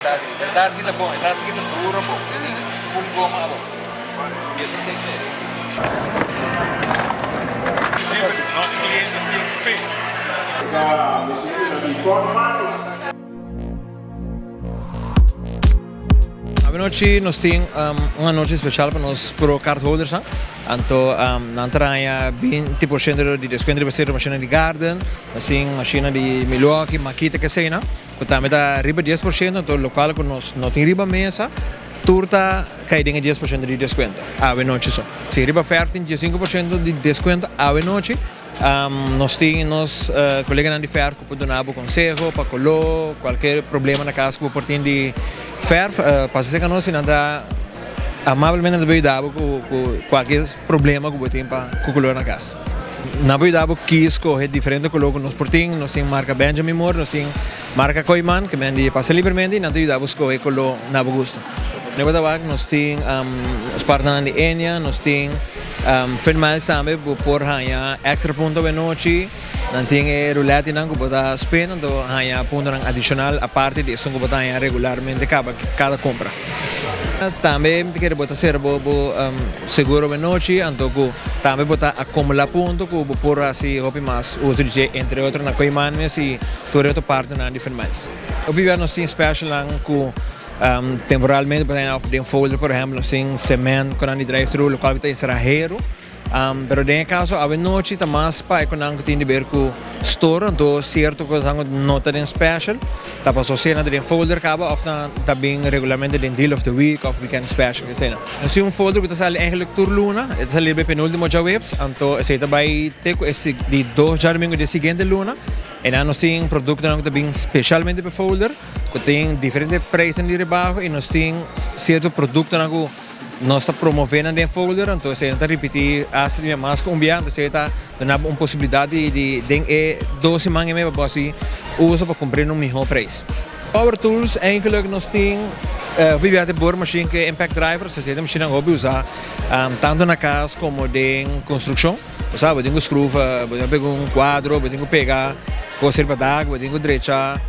Tas aki, pero tas aki ta bon, e tas aki ta duro bon, e tin full goma abou. 16 seis. Avenochi nos tin un anochi special pa nos pro card holdersnan. Anto nan ta haña 20% di descuento riba cierto mashina di garden. Nos tin mashina di Milwaukee, Makita keseinan. Ku tambe ta riba 10%, anto lokual ku nos no tin riba mesa, tur ta kai den e 10% di deskuento awe nochi so. Si riba fèrf tin 15% di deskuento awe nochi, nos tin nos koleganan di fèrf ku por duna bo konseho pa koló, kualke problema na kas ku bo por tin di fèrf, pasa serka nos i nan ta amablemente nan ta por yuda bo ku kualke problema ku bo tin pa ku koló na kas. Nan por yuda bo ki skohe diferente koló ku nos por tin. Nos tin marka Benjamin Moore, nos tin marka Kooiman, ke men di pasa libermente i nan ta yuda bo skohe koló na bo gusto. Nebo ta wak nos tin nos partnernan di Ennia, nos tin Finmiles tambe, bo por haña extra punto awenochi. Nan tin e ruletinan ku bo ta spin, anto haña puntonan adishonal aparte di esun ku bo ta haña regularmente kaba kada kompra. Tambe mi ta kere bo ta sera bo bo seguro awenochi, anto ku tambe bo ta akumulá punto ku bo por hasi hopi mas uso di dje, entre otro na Kooiman mes i tur e otro partnernan di Finmiles. Hopi bia nos tin specialnan ku temporalmente bo ta haña òf den folder, por ehèmpel nos tin sement ku nan di drive thru lokual ku ta enserá heru. Pero den e caso awe nochi ta mas pa e conan cu tin di ber cu store, anto cierto cosnan cu no ta den special ta paso sea nan ta den folder caba of nan ta bin regularmente den deal of the week of weekend special esey nan. Nos tin un folder cu ta sali eigenlijk tur luna, e ta sali riba e penultimo djaweps, anto esey ta bay te cu e di dos djadomingo di e siguiente luna. Eynan nos tin productonan cu ta bin specialmente pa e folder cu tin diferente prijsnan di rebaho y nos tin cierto productonan cu. Nos ta promové nan den folder, anto esei nan ta ripití hasta di mas ku un bia, anto esei ta duna bo un posibilidat di di den e dos siman i mei pa bo hasi uso pa kumpr'é na un mihó preis. Power tools, eigenlik nos tin hopi bia ta e boormachine ku e impact driver, esei ta mashinnan hopi usá tantu na kas komo den konstrukshon. Bo sa, bo tin ku skrufa, bo tin ku pega un kuadro, bo tin ku pega kos riba dak, bo tin ku drecha.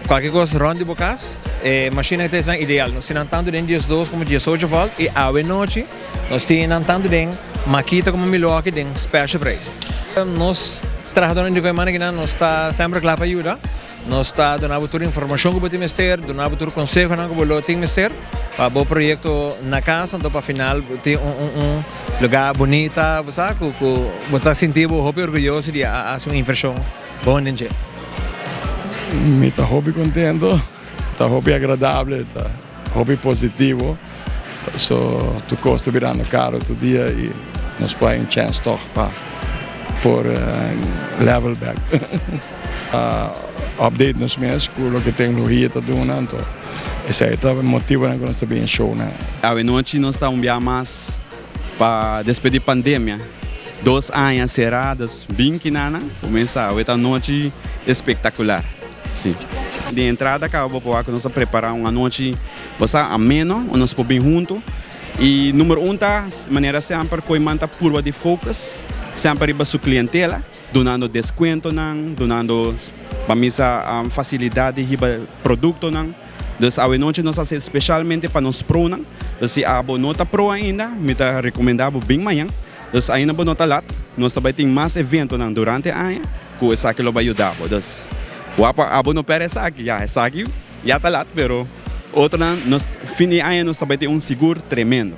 Cualkier cos rond di bo cas, e machine ta esnan ideal. Nos tin nan tanto den 12 como 18 volt y awe nochi nos tin nan tanto den Makita como Milwaukee den special prijs. Nos trahadornan di Kooiman akinan nos ta semper cla pa yuda. Nos ta duna bo tur informacion cu bo tin mester, duna bo tur consehonan cu bo lo tin mester pa bo proyecto na cas, anto pa final bo tin un lugar bunita, bo sa, cu bo ta sinti bo hopi orguyoso di a haci un inversion. Bon den dje. Mi ta hopi contento, ta hopi agradable, ta hopi positivo. So tur cos ta birando caro tur dia y nos por hay un chance toch pa por level back. Update nos mes cu loke tecnologia ta duna, anto esey ta motibonan cu nos ta bin e shownan. Awe nochi nos ta un bia mas. Pa despues di pandemia, dos aña será, dus bin kinana kuminsá awe ta anochi espektakular. Sí. Di entrada kaba bo por wak ku nos a prepará un anochi bo sa ameno, unda nos por bin huntu. I number un ta, manera semper, Kooiman ta purba di focus semper riba su klientela, dunando deskuentonan, dunando pa mi sa fasilidat di hiba produktonan. Dus awenochi nos hasi specialmente pa nos pronan. Dus si abo no ta pro ainda, mi ta recomenda bo bin mañan. Dus ainda bo no ta lat, nos ta bay tin mas eventonan durante aña cu esaki lo bay yuda bo. Dus wak pa abo no perde esaki, ya esaki ya ta lat pero otronan nos fin di aña nos ta bay tin un sigur tremendo.